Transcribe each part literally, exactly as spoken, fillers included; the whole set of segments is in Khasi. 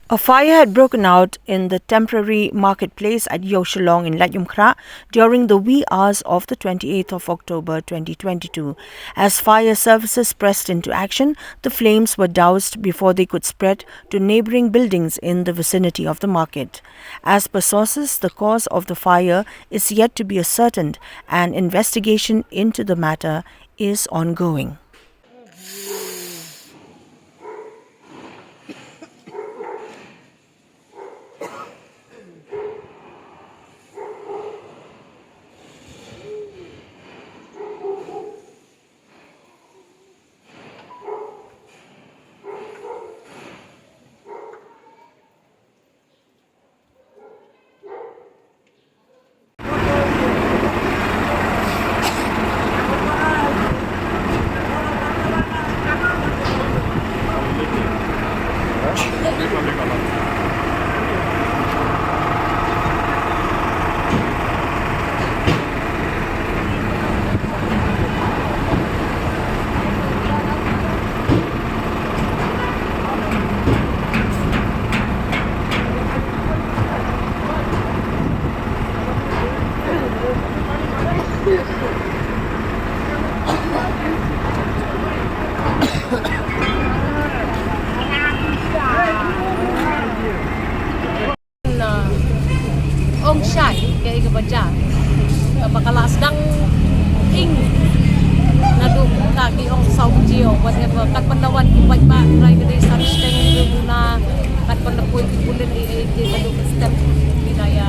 A fire had broken out in the temporary marketplace at Yew Shillong in Laitumkhrah during the wee hours of the twenty-eighth of October twenty twenty-two. As fire services pressed into action, the flames were doused before they could spread to neighbouring buildings in the vicinity of the market. As per sources, the cause of the fire is yet to be ascertained and investigation into the matter is ongoing. Na ong shai kaei kaba jia, kaba ka la sdang ing naduh ka ki ong saw baje or whatever, kat ban da wan ki paidbah trai ka dei san shiteng, na kat ban da poi ki pulit, ei ei te naduh ka step ki la ïa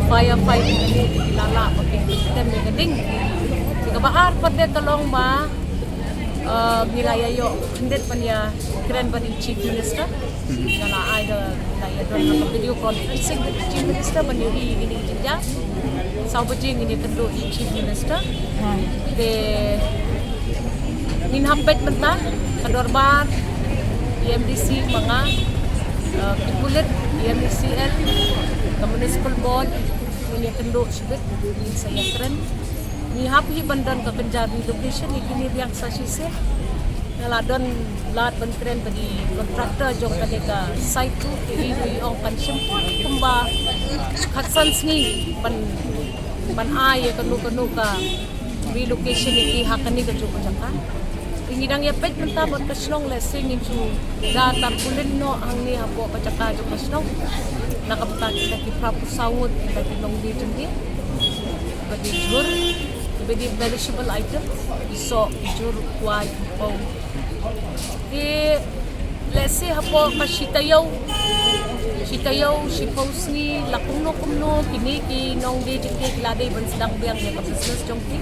fire fight ki la lah ba ki stem ïa ka ding. Kaba ar pat de ka long ba, uh, ngi la ïa ïoh khyndiat ban ïa kren bad i Chief Minister. Nga la ai da, la ïa don ha ka video conferencing bad i Chief Minister ban ïohi ïa kine ki jingjia. Saw baje ngin ïa kynduh i Chief Minister. Te ngin hap peit mynta ka dorbar, i M D C ma nga, uh, ki pulit, i M E C L, ka Municipal Board, ngin ïa kynduh shibit, ngin sa ïa kren. Ngi hap hi ban don ka kynja relocation ïa kine biang sa shisien. Nga la don lad ban kren bad i contractor jong kane ka site ruh, te i ruh i ong kan shim put kumba khatsan sngi ban, ban ai ïa kano kano ka relocation ïa ki ha kane kajuh ka jaka. Te ngi dang ïa peit mynta bad ka shnong, lehse ngin shu da tarpaulin noh hangne hapoh ka jaka jong ka shnong. Na ka bynta kita ki phra phew saw ngut kita ki nongdie jingdie ba die jhur, ba die perishable item, ki soh, ki jhur, u kwai, u paw. Te lehse hapoh ka shi taïew, shi taïew, shiphew sngi, la kumno kumno kine ki nongdie jingdie ki la dei ban sdang biang ïa ka business jong ki.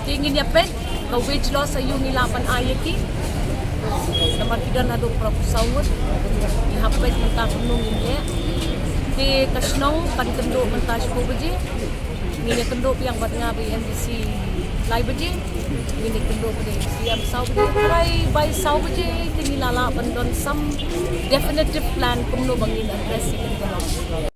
Te ngin ïa peit ka wage loss aïu ngi lah ban ai ïa ki. Namar ki don haduh phra phew saw ngut. Ngi hap peit mynta kumno ngin leh. Te ka shnong kan kynduh mynta shiphew baje. Ngin ïa kynduh biang bad nga bad i M D C lai baje. Ngin ïa kynduh bad i C M saw baje. Trai bai saw baje te ngi la lah ban don some definitive plan kumno ba ngin address ïa kane ka long.